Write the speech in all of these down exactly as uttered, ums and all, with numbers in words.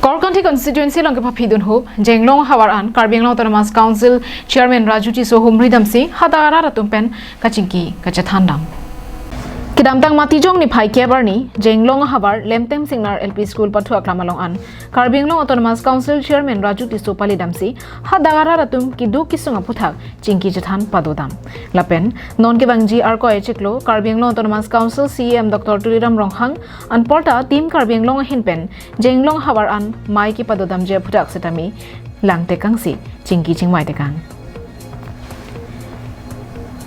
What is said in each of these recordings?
Korkanthi constituency along kepaphidun hup Jenglong ahavar an Karbi Anglong Autonomous Council Chairman Raju Tisso humri damsi hadak arat atum pen kachingki kachethan dam. Kedamtang Matijong niphai kep arni Jenglong ahavar Lemtem Singnar L P School pathu aklam along an Karbi Anglong Autonomous Council Chairman Raju Tisso pali damsi hadak arat atum keduk kesung aphuthak chingki chethan pado dam. Lapen non kevangji Arkoi achiklo Karbi Anglong Autonomous Council C E M Doctor Tuliram Ronghang anparta Team Karbi Anglong ahin pen Jenglong ahavar an mei kepado damji aphuthak setame langtekangsi chingki chingvai tekang.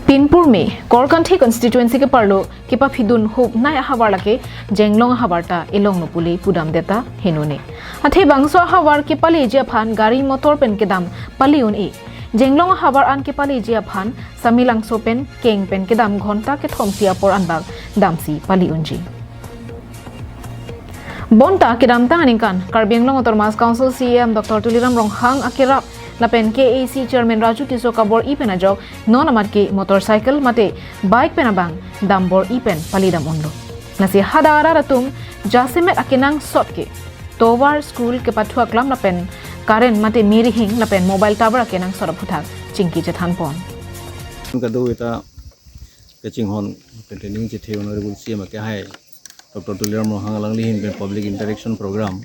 Pinpur me Korkanthi constituency ke-arlo kepaphidun hup nei ahavar lake Jenglong ahavar ta elonglo pule pudamdet ta henone. Athe bangso ahavar kepaleji aphan gari motor pen kedam pale un-e. Jenglong ahavar an kepaleji aphan Samelangso pen keng pen kedam ghonta kethom si apor anbak damsi pale unji. Bonta kedamtang aningkan Karbi Anglong Autonomous Council C E M Doctor Tuliram Ronghang akerap lapen K A C Chairman Raju Tisso kabor-i pen ajok non amat ke motorcycle mate bike pen abang dambor-i pen pale dam unlo. Lasi hadak arat atum jasemet akenangsot ke tovar school kepathu aklam lapen current mate mirihing lapen mobile tower akenangsot aphuthak chingki chethan pon. Kadokave ta kachinghon pen training chethe Honorable C E M akehai Doctor Tuliram Ronghang alangli ahin pen public interaction program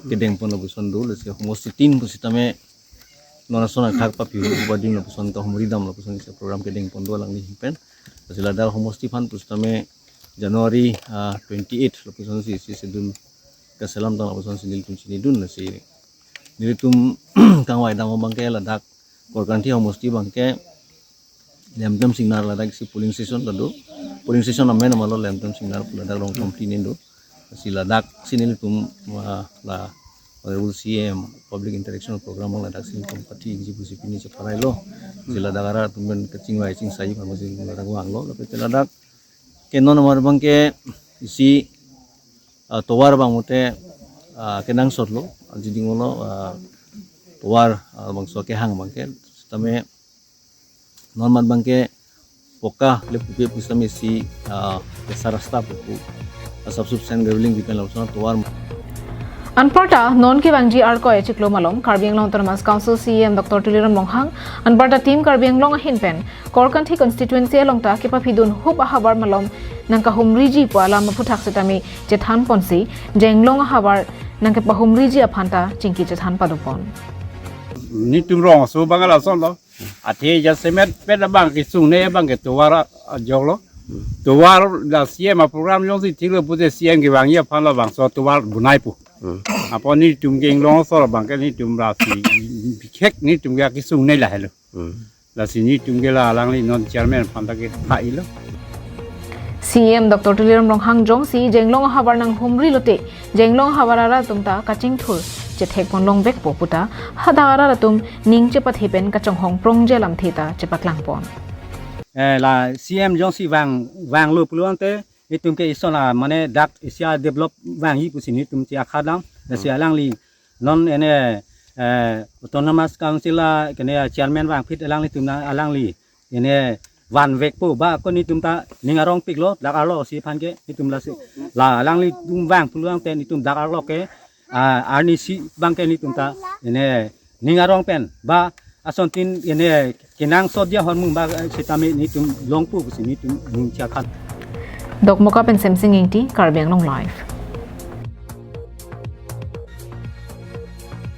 kedeng pon lapuson do, lasi homosti tin pusitame non ason athak paphi hu bading lapuson kahumri dam lapuson isi program kedeng pon do alangli ahin pen. Lasi ladak homosti aphan pusitame January, ah, twenty-eight lapuson si, si schedule kaselam tang lapuson si nelitum chinidun, lasi nelitum kangvai dam abangke ladak Korkanthi homosti abangke Lemtem Singnar ladak si polling station ta do. Polling station amen amalo Lemtem Singnar ladak Rongkhomti nen do. Si ladak si nelitum, ah, la Honorable C E M public interaction program ladak si nelitum pathiji pusi pini cheparailo. Si ladak arat atum pen kachingvai chingsai pen si ladak vanglo. Lapen ladak ke non amat abangke isi, ah, tovar abang mate, ah, kenangsotlo, ah, jidinglo, ah, tovar, ah, bangso kehang abangke, setame non amat abangke poka le pupe pusitame isi, ah, kesa rasta pupu, ah, sub sub sen graveling dipen lapuson tovar. Anparta non kevangji Arkoi achiklo malom Karbi Anglong Autonomous Council C E M Doctor Tuliram Ronghang anparta Team Karbi Anglong ahin pen Korkanthi constituency along ta kepaphidun hup ahavar malom nangkahumriji pu alam aphuthak setame chethan ponsi Jenglong ahavar nangkepahumriji aphan ta chingki chethan pado pon. Netum rong aso abang lasonlo. Athe jasemet pen abang kesung nei abang ke tovar ajoklo. Tovar la C E M aprogram jongsi thiklo pute C E M kevangji aphan labangso tovar bonai pu. Hmm. Apot netum ke inglong asor abangke netum lasi bikhek netum ke kesung nei lahelo. Hmm. Lasi netum ke la alangli non chairman aphan ta kethailo. C E M Doctor Tuliram Ronghang jongsi Jenglong ahavar nanghumri lote Jenglong ahavar arat atum ta kachingthur chethek pon longvekpo puta hadak arat atum ning chepathe pen kachonghong prongje alamthe ta chepaklang pon. Eh, la C E M jongsi vang, vanglo pulo ante netum ke ison la mane dak isi adevelop vangji pusi netum si akha dam. Lasi alangli non ene, eh, Autonomous Council a kene chairman vangphit alanglitum na alangli ene vanvekpo ba ko netum ta ning arongpiklo dak arlo si aphan ke netum lasi la alanglitum vang pulo ante netum dak arlo ke, ah, arnisi abangke netum ta ene ning arong pen ba asontin ene kenangsot dia hormung ba, eh, setame netum longpo pusi netum ning chakhan. Dokmoka pen Semsing Ingti, Karbi Anglong Live.